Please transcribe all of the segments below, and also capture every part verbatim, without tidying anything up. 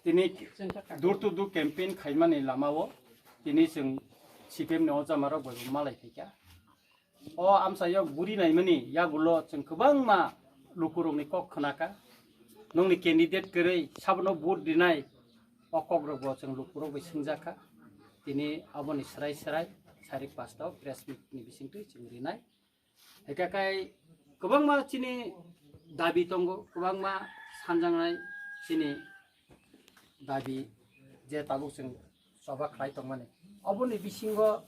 Tini door to door campaign khaimani lamao tini chwng C P M ni o jamarok bai malai phaikha. O amchaio buri naimani yagulo chwng kwbangma lukurokni kok khnakha. Nongni candidate kwrwi sabono vote rinai o kokrokbo chwng lukurok bai swngjakha. Tini aboni swrai swrai sarik pasta o press meet ni bisingtwi chwng rinai. Hwnkhe kai kwbangma chini dabi tongo, kwbangma sanjaknai chini dabi je tabuk chwng choba khlai tongmani. Oboni bisingo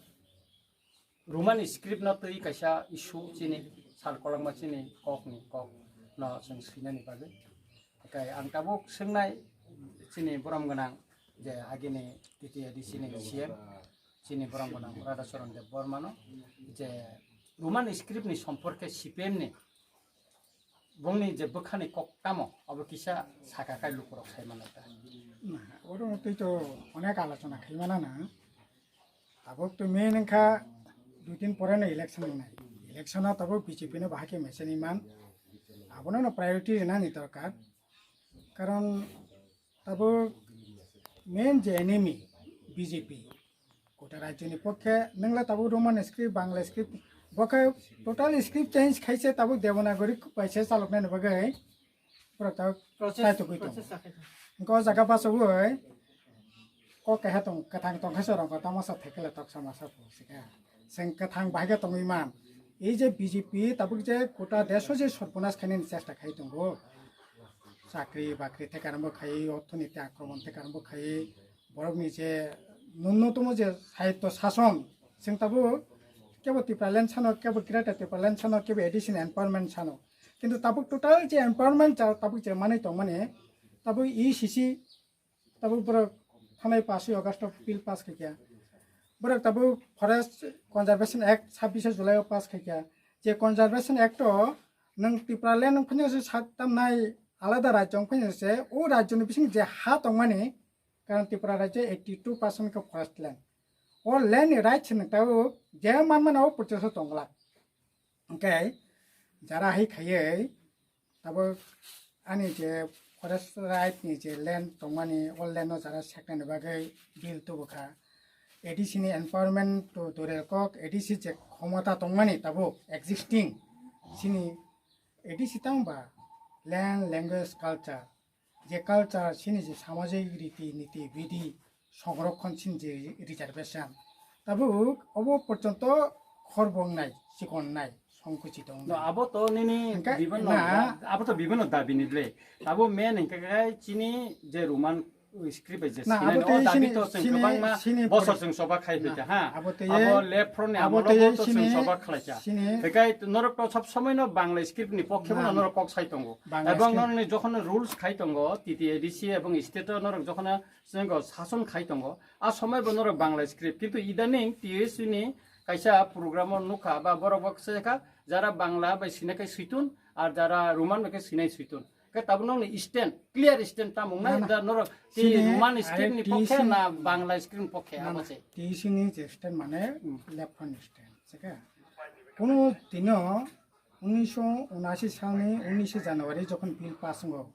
Roman script no twi kaisa issue chini sal kolokma chini kok ni kok no chwng swinani bagwi. Hwnkhe ang tabuk swngnai chini borom gwnang je agini T T A D C ni C M chini borom gwnang Radhacharan Debbarma no je Roman script ni somporke C P M ni bongni je bwkhani kok tamo abo kisa saka kai lukurok sai manai ta. Na, oro twi to onek alochona khai mana na. Tabuk to main wngkha dui din pore no election wngnai. Election o tabuk B J P no bahai khe mechani man. Abono no priority rinani dorkar. Karon tabuk main je enemy B J P. Kota rajyoni pokkhe nwngla tabuk Roman script, Bangla script, bo khe total script change khaise tabuk Devanagari bai se chaloknani bagwi borok tabuk Process, chai tugwi tongo. Process chakhe. Hwnkhe o jaga bachogwi kok keha tong, kwthang tongkha se rwngkha tamasa thekela toksa masa pho se khe. Chwng kwthang bahai khe tongwi man. Ei je B J P tabuk je kota deso je sorbonas khainani chesta khai tongo. Chakri bakri theka rwngbo khai, orthoniti akromon theka rwngbo khai, borokni je nunnutomo je sahityo sason, chwng tabuk kebo Tipraland sano, kebo Greater Tipraland sano, kebo A D C ni empowerment sano. Kintu tabuk total je empowerment cha-, tabuk je manwi tongmani, tabuk E C C, tabuk borok thanai pash August o bill pass khaikha. Borok tabuk Forest Conservation Act sabbish July o pass khaikha. Je Conservation Act o nwng Tipraland wng phano se sak tamnai alada rajyo wng phano se o rajyo ni bising je ha tongmani, karon Tripura rajyo eighty two percent khe forest land. O land ni rights ni tabuk je manmani o purchase o tongglak. Hwnkhe jara hai khaiwi tabuk ani je forest right ni je land tongmani, o land no jara seknani bagwi bill tubukha. A D C ni empowerment to dore kok, A D C je khomota tongmani tabuk existing chini A D C tamo ba land, language, culture, je culture chini je samajik riti niti bidi songrokhon chini je reservation, tabuk obo porjonto khorbo wngnai, chikon wngnai, songkuchi tong No, wngnai. Abo to nini Hingke bibinno na da-, abo to bibinno dabi ni ble. Abo main hingke kai chini je Roman script bai je Na, sinai abo no, tei o dabi sini, to chwng sini, kwbangma sini bosor pori- chwng soba khai Na, phaikha, ha? Abo tei Abo left front ni abo amolo tei bo to chwng sini, soba khlaikha. sini Hingke norok to sob somoi no Bangla script ni pokhe bo Na, no norok kok sai tongo. Bangla Ebong script. Norok ni jokhon rules khai tongo, T T A D C ebong state o norok jokhon chwng sason khai tongo, a somoi bo norok Bangla script, kintu idaning T S U ni kaisa program o nukha ba borok bo se kha, jara Bangla bai sinai khe suitun, ar jara Roman bai khe sinai suitun. Khe tabuk nokni stand, clear stand tamo wngnai, Na, na. Da norok Sini Roman are script ni T S U pokhe na Bangla script ni pokhe, Na, abo na. se. T S U ni je stand mane Hmm. left front stand, se khe. Kuno dino unisho unashi salni unishe January jokhon bill pass wngo,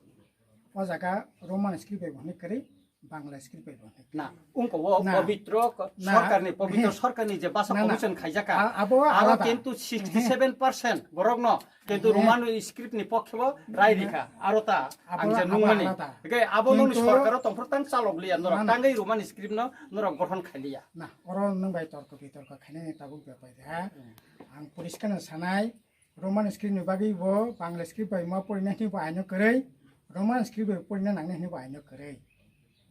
o jaga Roman script bai bo hwnwi kwrwi, Bangla script bai bo hwnwi kwrwi. Na, wngkha o Na. Pobitro ko-, Na. Sorkarni, Pobitro He. Sorkarni je basa Na, na. Commission khaijaka, A-, abo aro alada. Kintu He. sixty seven percent borokno kintu He. Roman script ni pokhe bo rai He. rikha, aro ta Abo, ang je abo nungmani. Alada. Hingke abo nongni Kintu sorkaro tongphuru tang chalok liya, norok Na, na. Tangwi Roman script no norok gothon khai liya. Na, oro nwng bai torko bitorko khainani tabuk bepai de, ha? Hmm. Ang poriskar no sanai, Roman script ni bagwi bo Bangla script bai ma porina hwnwi bo aino kwrwi, Roman script bai porina nangna hwnwi bo aino kwrwi.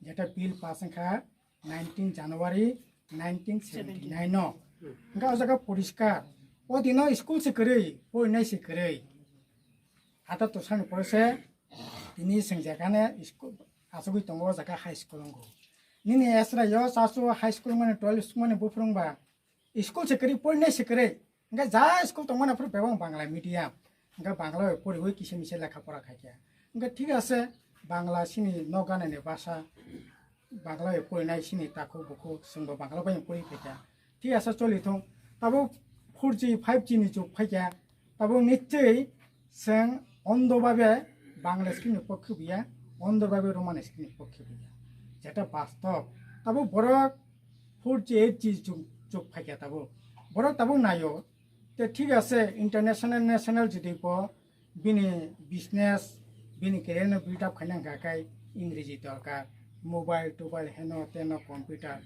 Jeta bill pass wngkha nineteen January nineteen seventy nine no. Hwnkhe o jaga poriskar. O dino school se kwrwi, porinai se kwrwi. Ata to sani pore se tini sengjakane school asugwi tongo o jaga high school wngkha. Nini esra yo chasu high school mani twelve school mani buphuru wngba. School se kwrwi, porinai se kwrwi. Hingke ja school tongmani aphuru bebak Bangla medium. Hingke Bangla bai poriwi kisa misa lekha pora khaikha. Hingke thik ase, Bangla chini nok ganani basa, Bangla bai porinai chini takhuk bukhuk, chwngbo Bangla bai pori phaikha. Thik ase, choli thung. Tabuk four G, five G ni jug phaikha. Tabuk nichchoi chwng ondo babe Bangla script ni pokhe buya, ondo babe Roman script ni pokhe buya. Jeta bastob. Tabuk borok four G, eight G jug, jug phaikha tabuk. Borok tabuk naio. Te thik ase, international, national jodi bo bini business, bini career no build up khaina hwnkha khe Ingreji dorkar. Mobile, tobile, heno, teno, computer.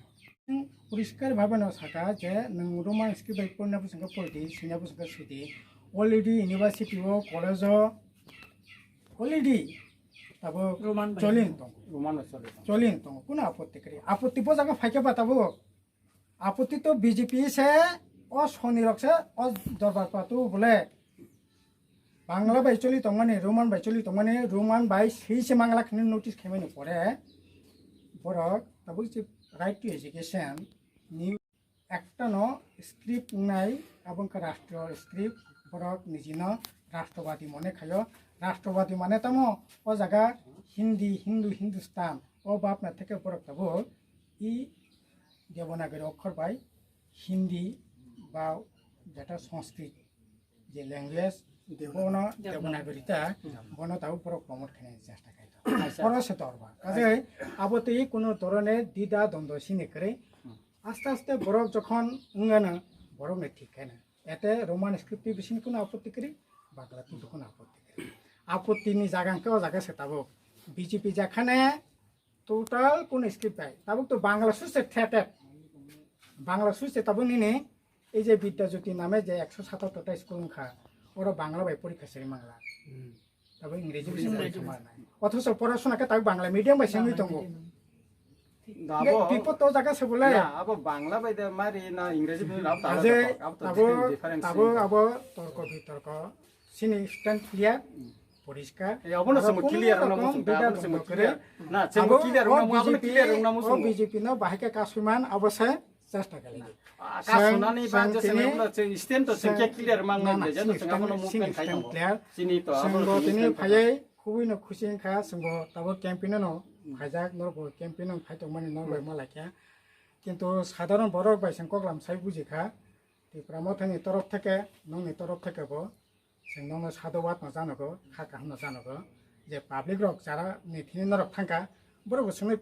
Poriskar bhabe no saka je nwng Roman script bai porina bwswk khe pori di, swina bwswk khe swi di. Already university o, college o, already tabuk Roman bai. Cholin tong. Roman bai choli tong. Cholin tong. Kuno apotti kwrwi? Apotti bo jaga phaikhe ba tabuk. Apotti to B J P se, o soni rok se, o dorbar patu bole. Bangla bai choli tongmani, Roman bai choli tongmani, Roman bai sei se Bangla khani notice khaimani pore. Borok tabuk se right to education ni ekta no script wngnai, abo wngkha rastro script, borok nijino rastrawadi mone khaio. Rastrawadi mane tamo o jaga Hindi, Hindu, Hindustan, o bapna theke borok tabuk i Devanagari okhor bai Hindi ba jeta Sanskrit je language bono Devanagari ta bono tabuk borok promote khainani chesta khaio. Poro se dorba. Kaje abo tei kuno dorone dida dondo sini kwrwi. Aste aste borok jokhon wngana borok ni thik khaina. Ete Roman script ni bising kuno apotti kwrwi, Bangla ni kuno apotti kwrwi. Apotti ni jaga hwnkhe o jaga se tabuk. B J P jakhane total kuno script bai. Tabuk to Bangla suse thetet. Bangla suse tabuk nini ei je Vidya Jyoti name je ekso satattor ta school wngkha. Oro Bangla bai porikha siri mangla. Abo Ingreji bai se khamarnai. Othocho porasona khe tak Bangla medium bai se wngwi tongo. Abo pipot to jaga se bole. Ya, abo Bangla bai de mari na Ingreji bai rao ta. Aje abo to abo different, abo different abo torko bitorko sini stand clear, poriskar. Eh, abo no samo clear na mo sung, abo no samo clear. Na, samo clear na mo, abo no clear na mo sung. B J P no bahai khe kasui man abo se chesta khainai. Ah, kasunani ba je sene ulo chwng stand to chwng khe clear mang nai je, je to chwng abono movement khai tongo. Chini to abo tini phaiwi khubui no khusi wngkha, chwngbo tabuk campaign no phaijak, norokbo campaign no phai tongmani norok bai malaikha. Kintu sadharon borok bai chwng koklam sai bujikha. Tipra Mothani torof theke, nongni torof theke bo. Chwng nono sadhubad no janogo, kha kaham no janogo, je public rok jara ni thini norok thangkha, borok bo chwngno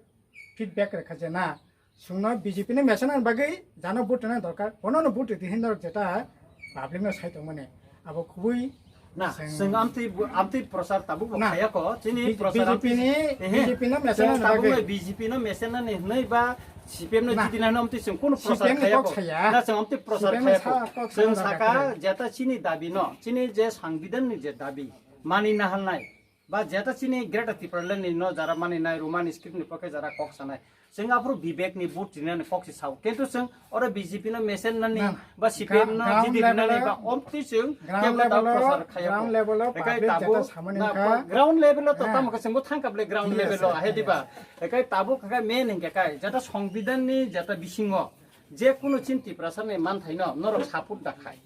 feedback rwkha je na, chwngno B J P ni machine ni bagwi jano vote rwna dorkar, bono no vote rwdi hin norok jeta public no sai tongmani, abo khubui na chwng amtwi amtwi prochar tabuk bo khayako, chini prochar B J P ni, B J P no machine ni bagwi, B J P no machine ni hwnwi ba C P M no jidi na hwnwi amtwi chwng kono prochar khayako. Na chwng amtwi prochar khayako. Chwng saka jeta chini dabi no, chini je sangbidan ni je dabi mani na halnai ba jeta chini Greater Tipraland ni no jara mani nai Roman script ni pokhe jara kok sanai. Chwng aphuru Vivek ni vote rinani kok si sao. Kintu chwng oro B J P no mesen nani ba C P M no jidi rinani ba omtwi chwng kebo ta prochar khayako. Ekai tabuk ground level o to tamo khe chwngbo thangkha ble ground level o ahe diba. Ekai tabuk khe main hingke kai jeta songbidan ni jeta bisingo je kunu chini Tiprasa ni manthai no norok support da khai.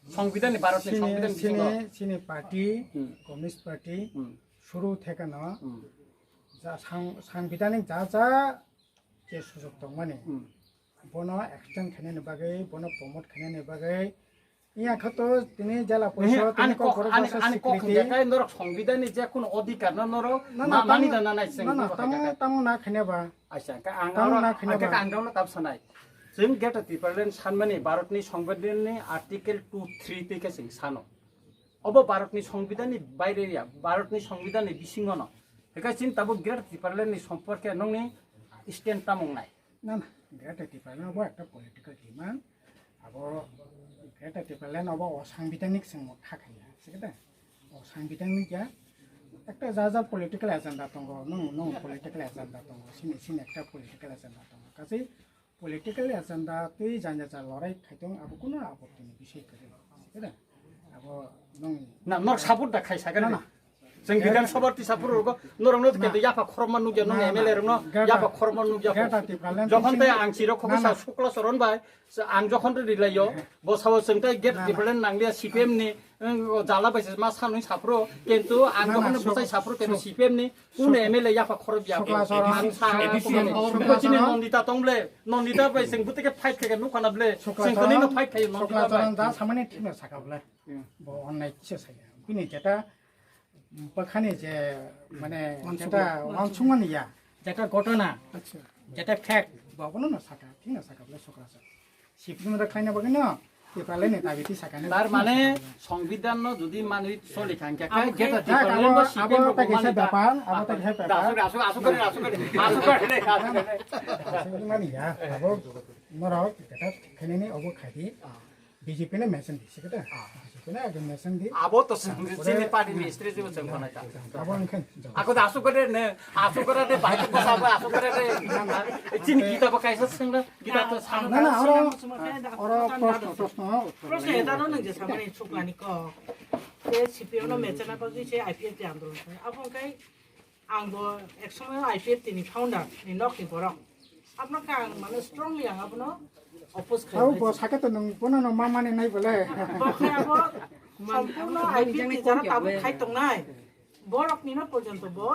Songbidan ni Bharat ni songbidan ni bisingo. Sini party, Communist Party, suru theke no, ja sang-, sangbidanik ja ja je sujok tongmani, bono extend khainani bagwi, bono promote khainani bagwi, iya khato tini jela porishod, ani kok, ani, ani kok hingke kai norok songbidan ni je kunu odhikar no norok mani da na nai chwng. Tamo, tamo na khaina ba. Acha, ka ang oro, ang ka ang oro tab sanai. Chwng Greater Tipraland sanmani Bharatni Songbidanni Article two three tei khe chwng sano. Obo Bharatni Songbidanni baire ya, Bharatni Songbidanni bisingo no. Hwnkhe chini tabuk Greater Tipralandni somporke nongni stand tamung nai. Na, na, Greater Tipraland obo ekta political demand. Abo Greater Tipraland obo o sangbidanik chwng kha khaiya, sikhe da? O sangbidanik ya. Ekta ja ja political agenda tongo, nung, nung political agenda tongo, sini, sini ekta political agenda tongo. Kachi political agenda tei janya ja lorai khaitong abo kuno apottini bisoi kwrwi, sikhe da? Abo nung na, nok support da khai sakhe na. Chwng Bidhan Sabha tisa phuru rogo norok no kete yapha khorokma nukya, nong M L A rok no yapha khorokma nukya. Jokhon tei ang chiro khobor sa Shukla Charan bai, ang jokhon tei rilaio, bo sao chwng tei Greater Tipraland nanglia C P M ni, jala bai se ma sanwi saphuru, kintu ang jokhon bwsai saphuru kintu C P M ni kunu M L A yapha khorok ya. Ang sa chini Nandita tong ble, Nandita bai chwng bwtwi khe fight khe nukha na ble, chwng tini no fight khayo Nandita bai. Samani thikno saka ble. Bo onnai kisa saya. Bini jeta bwkhani je, mane, jeta wansukmani ya. যেটা ঘটনা, আচ্ছা। যেটা ফ্যাক্ট, ভগবানও না থাকা, ঠিক না থাকা বলে সকল আছে। সিপিএম রা খাই না বলে না, পেপার লাইনে দাবি তি থাকা না। তার মানে সংবিধান যদি মানে চলে খান কে, abo খাই যেটা khe- ডিপার্টমেন্ট abo- বা সিপিএম abo রা ta kisa মানে ব্যাপার, abo ta kisa ব্যাপার। আসুক, আসুক, আসুক করে, আসুক করে, আসুক করে, আসুক করে। Asuk mani ya, abo norok keta khainani obo khaidi. BJP no mention di, sikata. BJP no ekdom mention di. Abo to sini party ni istri jibo chengkho nai ta. Abo wngkha. Ako da asuk kore ne, asuk kore de, bahai ko sa, asuk kore de. Chini kita ba kaisa sengda, kita to sa. Na, na, oro, oro proshno, proshno. Proshno eta no nang je samani chukmani ko. Te CPM no mechana bagwi se IPFT andolon khlai. Abo wngkha Ang bo ek somoy IPFT ni founder ni nok ni borok. Abno khe ang mane strongly ang abono oppose khlai. Abo bo saka to nung bono no ma mani nai bole. Bo khe abo sampurno IPFT jara tabuk khai tongnai. Borok ni no porjonto bo